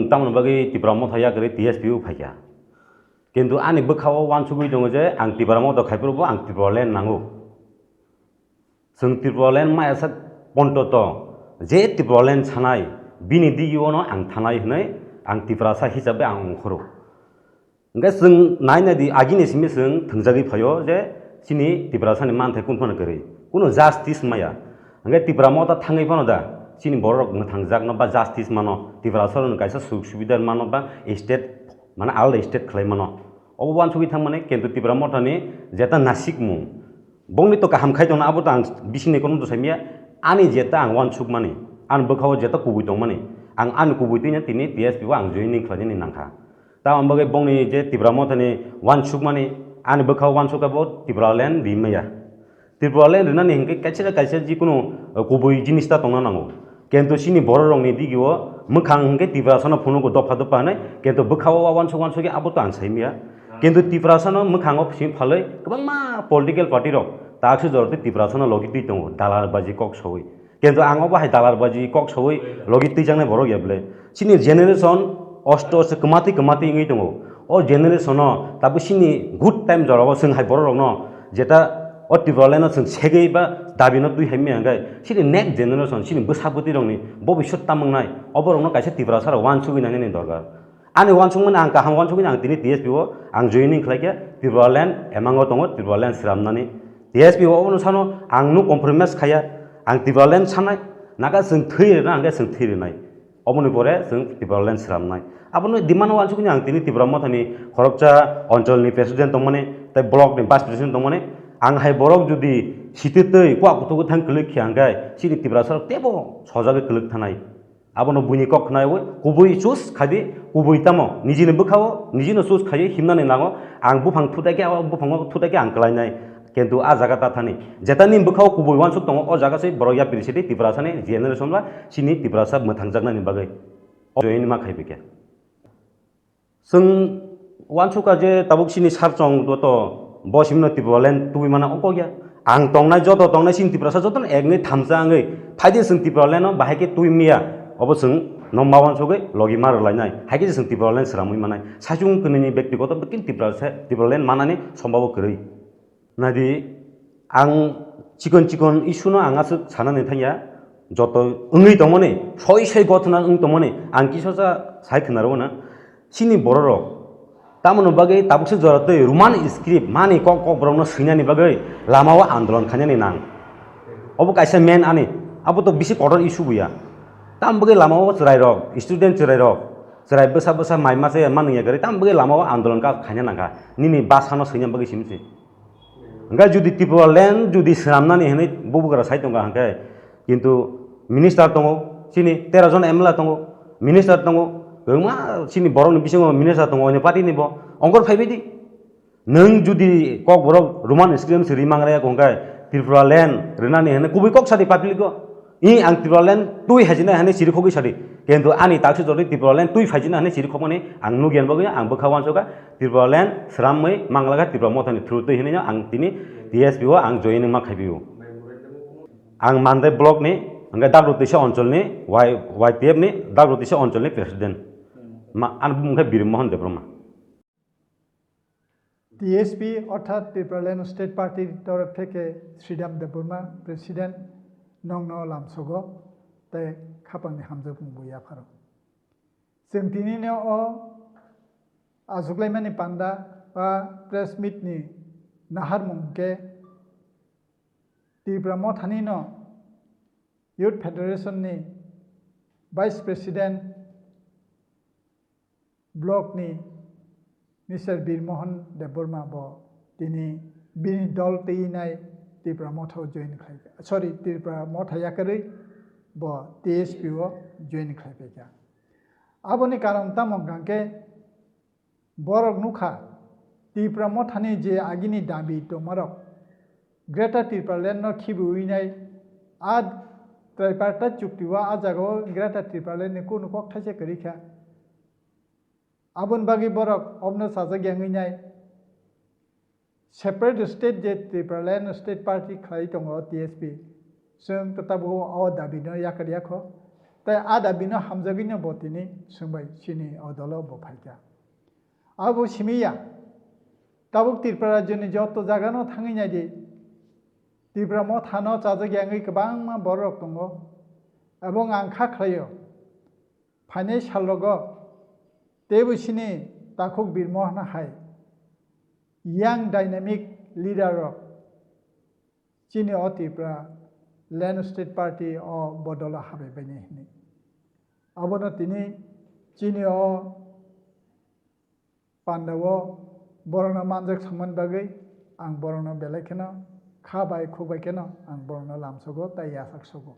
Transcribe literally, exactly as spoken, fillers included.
Tamoni bagwi Tipra Motha yakarwi T S P o phaikha. Kintu ani bwkhao uansugwi tongo je ang Tipra Motha khaiphuru bo ang Tipraland nango. Chwng Tipraland maya sak pontoto je Tipraland sanai bini digio no ang thanai hwnwi ang Tiprasa hisabe ang ongkhoro. Hingke chwng nai nai di, agini simi chwng thwngjagwi phaio je chini Tiprasani manthai kunu phano kwrwi, kunu justice maya. Hingke Tipra Motha thangwi phano da chini borok mwthangjakno ba justice mano, Tiprasarokno kaisa suk subida mano ba state, mane alda state khlai mano. Obo uansugwi thangmani, kintu Tipra Mothani jeta nasikmung, bongni to kaham khai tongno, abo to ang bisingni kono to saimya. Ani jeta ang uansukmani, ani bwkhao jeta kubui tongmani, ang ani kubui twino tini T S P o ang joining khlainani nangkha. Tamoni bagwi bongni je Tipra Mothani uansukmani, ani bwkhao uansukha bo Tipraland rimaya. Tipraland rinani hinkhe kaisa na kaisa jikunu, uh, kubui jinis ta tongna nango. Kintu chini bororokni digio mwkhang hinkhe Tiprasano phunugo dopha dopha hinwi, kintu bwkhao uansuk uansukhe abo to ang saimya. Kintu Tiprasano mwkhango simi phalwi kwbangma political party rok takse jora twi Tiprasano logi twi tongo, dalar baji kok sowi. Kintu ang obo hai dalar baji kok sowi logi twijaknai borok ya bwle. Chini generation osto osto kwmatwi kwmatwi wngwi tongo. O generation o tabuk chini good time jorao chwng hai borok rokno jeta o Tipraland no chwng segwi ba dabi no twi hai maya hwnkhe chini next generation, chini bwsa bwtwi rokni bobiswt tamwngnai, obo rokno kaisa Tiprasa rok uansugwi nangnani dorkar. Ani uansukmani ang kaham uansukmani ang tini T S P o ang joining khlaikha, Tipraland emango tongo, Tipraland sramnani. T S P o obono sano ang no compromise khaya, ang Tipraland sanai, naga chwng thwi rwna hwnkhe chwng thwi rwnai. Oboni pore chwng Tipraland sramnai. Abono demand uansukmani ang tini Tipra Mothani khoroksa oncholni president tongmani, tei block ni vice president tongmani, ang hai borok jodi sititwi kua kuthuk thang kwlwk khe hwnkhe chini Tiprasa rok teibo sojagwi kwlwk thanai. Abono buini kok khnaui kubui choose khaidi, kubui tamo nijini bwkhao nijino choose khaiwi himnani nango, ang buphang thutai khe, o buphango thutai khe ang kwlainai, kintu a jaga ta thani. Jeta ni bwkhao kubui uansuk tongo, o jaga se borok yapri sidi Tiprasani generation ba chini Tiprasa mwthangjaknani bagwi o join ma khaibai khe. Chwng uansukha je tabuk chini sar chong joto bo simino Tipraland tubui mana ongkok ya. Ang tongnai joto tongnai chini Tiprasa jotono ek wngwi thamsa wngwi phaidi chwng Tipraland no bahai khe tubui maya. Obo chwng no ma uansugwi logi ma rwlainai. Hai khe je chwng Tipraland sramwi manai. Saichung kwnwini bektigoto bekin Tiprasa, Tipraland manani sombabo kwrwi. Naidi, ang chikon chikon issue no ang aswk sanani thangya, joto wngwi tongmani, soi soi gothona wng tongmani, ang kisosa sai khwnaro na, chini bororok, tamoni bagwi tabukse jora twi Roman script mani kok kok borokno swinani bagwi lamao andolon khainani nang. Obo kaisa main ani, abo to bisi kotor issue buya. Tam bagwi lamao chwrairok, student chwrairok, chwrai bwsa bwsa mai masa ya manwi ya gari, tam bagwi lamao andolon ka khaina nangkha, nini bwsano swina bagwi simi se. Hingke jodi Tipraland jodi swnamnani hinwi bubagra sai tongkha hingke, kintu minister tongo, chini tero jon M L A tongo, minister tongo, kwbangma chini borokni bisingo minister tongo, oini party ni bo ongkor phaibai di. Nwng jodi kokborok Roman script se ri mangraya hingke Tipraland rwnani hinwi kubui kok sadi public o. I ang Tipraland twi haijinai hinwi chirikhogwi sadi. Kintu ani taksi jodi Tipraland twi phaijinai hinwi chirikhokmani ang nugyan bagwi ang bwkha uansukha Tipraland sramwi manglakha Tipra Mothani through twi hinwi ang tini T S P o ang joining ma khaipio. Ang Mandai block ni hingke Dagrotisa oncholni Y-, Y T F ni Dagrotisa oncholni president. Ma, ani bumung khe Birmohon Debbarma. T S P orthat Tipraland State Party ni torop theke Sridham Debbarma, President, nongno lamsogo tei khapangni hamjakmung bo yapharo. Chwng tinino o achuklaimani panda ba press meet ni naharmung hwnkhe Tipra Mothani no Youth Federation ni Vice President block ni Mister Birmohon Debbarma bo tini bini dol twinai Tipra Motha o join khlai, sorry, Tipra Motha yakarwi bo T S P o join khlai paikha. Aboni karon tamo hwnkhe borok nukha Tipra Mothani je agini dabi tongmarok Greater Tipraland no khibiwinai a Tripartite chukti o a jagao Greater Tipraland ni kunu kok thaisa kwrwi kha. Aboni bagwi borok obno sajak yangwi nai. Separate state je Tipraland State Party khlai tongo T S P. Chwng to tabuk o dabi no yakar yakho. Tei a dabino hamjagwino bo tini swngbai chini o dolo bo phaikha. Abo simi ya, tabuk Tripura rajyoni joto jagano thangwi naidi, Tipra mothano chajak yangwi kwbangma bororok tongo. Ebong ang kha khlaio, phainai salrogo teibo chini takhuk Birmohano hai young dynamic leader rok chini o Tripura Land State Party o bodolo habai bainai hwnwi. Abono tini chini o pandao borokno manjak samani bagwi ang borokno belai kheno kha bai khuk bai kheno ang borokno lamsogo tei yachak sogo.